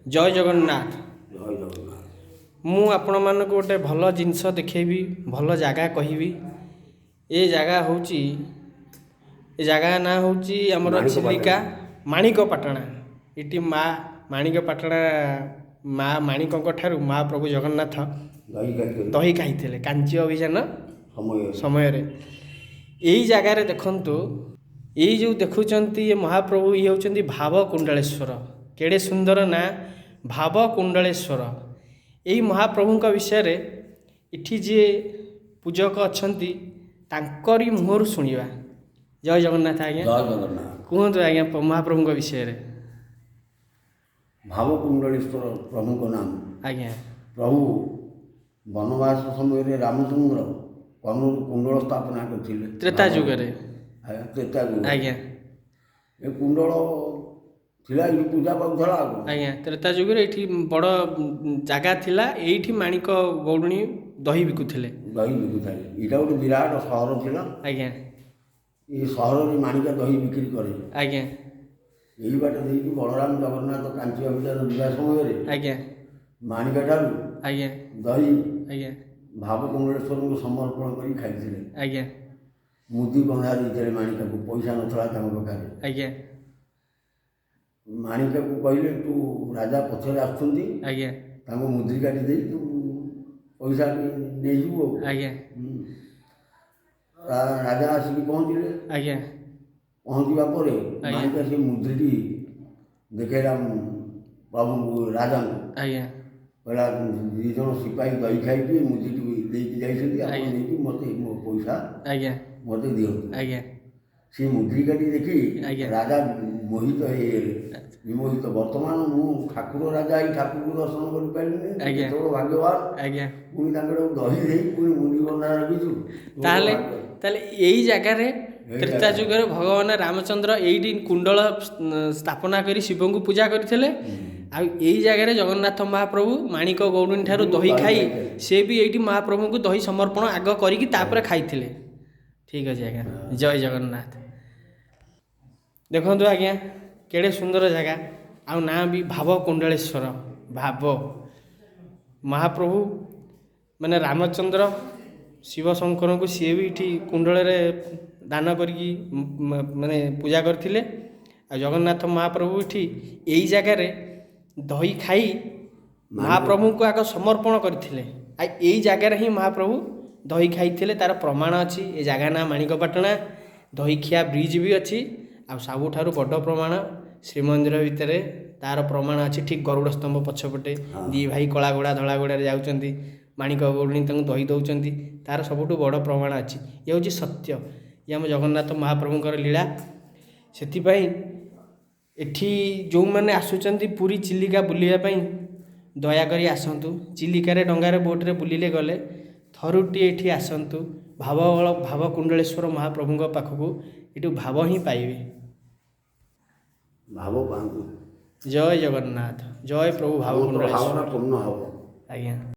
ଜୟ ଜଗନ୍ନାଥ। ଜୟ ଜଗନ୍ନାଥ। ମୁଁ ଆପଣମାନଙ୍କୁ ଗୋଟେ ଭଲ ଜିନିଷ ଦେଖେଇବି, ଭଲ ଜାଗା କହିବି। ଏ ଜାଗା ହେଉଛି, ଏ ଜାଗା ନାଁ ହେଉଛି ଆମର ଚିଲିକା ମାଣିକପାଟଣା। ଏଠି ମା ମାଣିକପାଟଣା, ମା ମାଣିକଙ୍କ ଠାରୁ ମହାପ୍ରଭୁ ଜଗନ୍ନାଥ ଦହି ଖାଇଥିଲେ କାଞ୍ଚି ଅଭିଯାନ ସମୟରେ। ଏଇ ଜାଗାରେ ଦେଖନ୍ତୁ, ଏଇ ଯେଉଁ ଦେଖୁଛନ୍ତି ଏ ମହାପ୍ରଭୁ, ଇଏ ହେଉଛନ୍ତି ଭାବ କୁଣ୍ଡଳେଶ୍ୱର। କେଡ଼େ ସୁନ୍ଦର ନାଁ, ଭାବ କୁଣ୍ଡଳେଶ୍ୱର। ଏଇ ମହାପ୍ରଭୁଙ୍କ ବିଷୟରେ ଏଠି ଯିଏ ପୂଜକ ଅଛନ୍ତି ତାଙ୍କରି ମୁହଁରୁ ଶୁଣିବା। ଜୟ ଜଗନ୍ନାଥ ଆଜ୍ଞା। ଜୟ ଜଗନ୍ନାଥ। କୁହନ୍ତୁ ଆଜ୍ଞା ମହାପ୍ରଭୁଙ୍କ ବିଷୟରେ। ଭାବ କୁଣ୍ଡଳେଶ୍ୱର ପ୍ରଭୁଙ୍କ ନାମ। ଆଜ୍ଞା। ପ୍ରଭୁ ବନବାସ ସମୟରେ ରାମଚନ୍ଦ୍ର କର୍ଣ୍ଣରୁ କୁଣ୍ଡଳ ସ୍ଥାପନା କରିଥିଲେ ତ୍ରେତା ଯୁଗରେ। ଆଜ୍ଞା, ତ୍ରେତା ଯୁଗ। ଆଜ୍ଞା। ଏ କୁଣ୍ଡଳ ଥିଲା, ଏଇଠି ପୂଜା ପାଉଥିଲା। ଆଉ ଆଜ୍ଞା, ତ୍ରେତା ଯୁଗରେ ଏଇଠି ବଡ଼ ଜାଗା ଥିଲା, ଏଇଠି ମାଣିକ ଗୌଡ଼ୁଣୀ ଦହି ବିକୁଥିଲେ। ଦହି ବିକୁଥାଏ। ଏଇଟା ଗୋଟେ ବିରାଟ ସହର ଥିଲା। ଆଜ୍ଞା। ଏ ସହରରେ ମାଣିକା ଦହି ବିକ୍ରି କରେ। ଆଜ୍ଞା। ଏଇ ବାଟ ଦେଇକି ବଳରାମ ଜଗନ୍ନାଥ କାଞ୍ଚି ଅଭିଯାନ ଯିବା ସମୟରେ ଆଜ୍ଞା। ମାଣିକା ଠାରୁ ଆଜ୍ଞା। ଦହି ଆଜ୍ଞା। ଭାବ କୁଣ୍ଡଳେଶ୍ୱରଙ୍କୁ ସମର୍ପଣ କରି ଖାଇଥିଲେ। ଆଜ୍ଞା। ମୁଦି ବନ୍ଧା ଦେଇଥିଲେ ମାଣିକାକୁ, ପଇସା ନଥିଲା ତାଙ୍କ ପାଖରେ। ଆଜ୍ଞା। ମାଣିକାକୁ କହିଲେ, ତୁ ରାଜା ପଛରେ ଆସୁଛନ୍ତି, ଆଜ୍ଞା। ତାଙ୍କୁ ମୁଦ୍ରି କାଟି ଦେଇ ତୁ ପଇସା ନେଇଯିବୁ ଆଉ। ଆଜ୍ଞା। ରାଜା ଆସିକି ପହଞ୍ଚିଲେ। ଆଜ୍ଞା। ପହଞ୍ଚିବା ପରେ ମାଣିକା ସେ ମୁଦ୍ରିଟି ଦେଖେଇଲା ପ୍ରଭୁଙ୍କୁ, ରାଜାଙ୍କୁ। ଆଜ୍ଞା। କହିଲା, ଦୁଇ ଜଣ ସିପାହୀ ଦହି ଖାଇକି ମୁଦିଟି ଦେଇକି ଯାଇଛନ୍ତି, ଆପଣ ନେଇକି ମୋତେ ମୋ ପଇସା ଆଜ୍ଞା। ମୋତେ ଦିଅନ୍ତୁ। ଆଜ୍ଞା। ସେ ମୁଦ୍ରି କାଟି ଦେଖି ଆଜ୍ଞା। ରାଜା ମୋହିତ ହେଇଗଲେ, ବିମୋହିତ। ବର୍ତ୍ତମାନ ମୁଁ ଠାକୁର ରାଜା, ଏଇ ଠାକୁରକୁ ଦର୍ଶନ କରିପାରିଲିନି, ଆଜ୍ଞା। କେତେ ବଡ଼ ଭାଗ୍ୟବାନ। ଆଜ୍ଞା। ପୁଣି ତାଙ୍କର ଦହି ଦେଇ ପୁଣି ମୁଦି ବନ୍ଧା ରଖିଛୁ। ତାହେଲେ ତାହେଲେ ଏଇ ଜାଗାରେ ତ୍ରେତା ଯୁଗରେ ଭଗବାନ ରାମଚନ୍ଦ୍ର ଏଇଠି କୁଣ୍ଡଳ ସ୍ଥାପନା କରି ଶିବଙ୍କୁ ପୂଜା କରିଥିଲେ। ଆଉ ଏଇ ଜାଗାରେ ଜଗନ୍ନାଥ ମହାପ୍ରଭୁ ମାଣିକ ଗୌଡ଼ୁଣୀ ଠାରୁ ଦହି ଖାଇ ସେ ବି ଏଇଠି ମହାପ୍ରଭୁଙ୍କୁ ଦହି ସମର୍ପଣ ଆଗ କରିକି ତାପରେ ଖାଇଥିଲେ। ଠିକ୍ ଅଛି ଆଜ୍ଞା, ଜୟ ଜଗନ୍ନାଥ। ଦେଖନ୍ତୁ ଆଜ୍ଞା, କେଡ଼େ ସୁନ୍ଦର ଜାଗା, ଆଉ ନାଁ ବି ଭାବ କୁଣ୍ଡଳେଶ୍ୱର। ଭାବ ମହାପ୍ରଭୁ ମାନେ ରାମଚନ୍ଦ୍ର ଶିବ ଶଙ୍କରଙ୍କୁ ସିଏ ବି ଏଠି କୁଣ୍ଡଳରେ ଦାନ କରିକି ମାନେ ପୂଜା କରିଥିଲେ। ଆଉ ଜଗନ୍ନାଥ ମହାପ୍ରଭୁ ଏଠି ଏଇ ଜାଗାରେ ଦହି ଖାଇ ମହାପ୍ରଭୁଙ୍କୁ ଆଗ ସମର୍ପଣ କରିଥିଲେ। ଆଉ ଏଇ ଜାଗାରେ ହିଁ ମହାପ୍ରଭୁ ଦହି ଖାଇଥିଲେ, ତାର ପ୍ରମାଣ ଅଛି। ଏ ଜାଗା ନାଁ ମାଣିକପାଟଣା, ଦହିଖିଆ ବ୍ରିଜ୍ ବି ଅଛି। ଆଉ ସବୁଠାରୁ ବଡ଼ ପ୍ରମାଣ ଶ୍ରୀମନ୍ଦିର ଭିତରେ ତାର ପ୍ରମାଣ ଅଛି, ଠିକ୍ ଗରୁଡ଼ ସ୍ତମ୍ଭ ପଛପଟେ ଦୁଇ ଭାଇ କଳା ଘୋଡ଼ା ଧଳା ଘୋଡ଼ାରେ ଯାଉଛନ୍ତି, ମାଣିକ ଗୌଡ଼ୁଣୀ ତାଙ୍କୁ ଦହି ଦେଉଛନ୍ତି, ତାର ସବୁଠୁ ବଡ଼ ପ୍ରମାଣ ଅଛି। ଇଏ ହେଉଛି ସତ୍ୟ, ଇଏ ଆମ ଜଗନ୍ନାଥ ମହାପ୍ରଭୁଙ୍କର ଲୀଳା। ସେଥିପାଇଁ ଏଠି ଯେଉଁମାନେ ଆସୁଛନ୍ତି ପୁରୀ ଚିଲିକା ବୁଲିବା ପାଇଁ, ଦୟାକରି ଆସନ୍ତୁ। ଚିଲିକାରେ ଡଙ୍ଗାରେ ବୋଟ୍ରେ ବୁଲିଲେ ଗଲେ, ଥରୁଟିଏ ଏଠି ଆସନ୍ତୁ ଭାବ କୁଣ୍ଡଳେଶ୍ୱର ମହାପ୍ରଭୁଙ୍କ ପାଖକୁ, ଏଠୁ ଭାବ ହିଁ ପାଇବେ। ଭାବ ପାଆନ୍ତୁ। ଜୟ ଜଗନ୍ନାଥ, ଜୟ ପ୍ରଭୁ ଭାବ ଭାବନା କୁଣ୍ଡଳେଶ୍ୱର। ପୂର୍ଣ୍ଣ ହେବ। ଆଜ୍ଞା।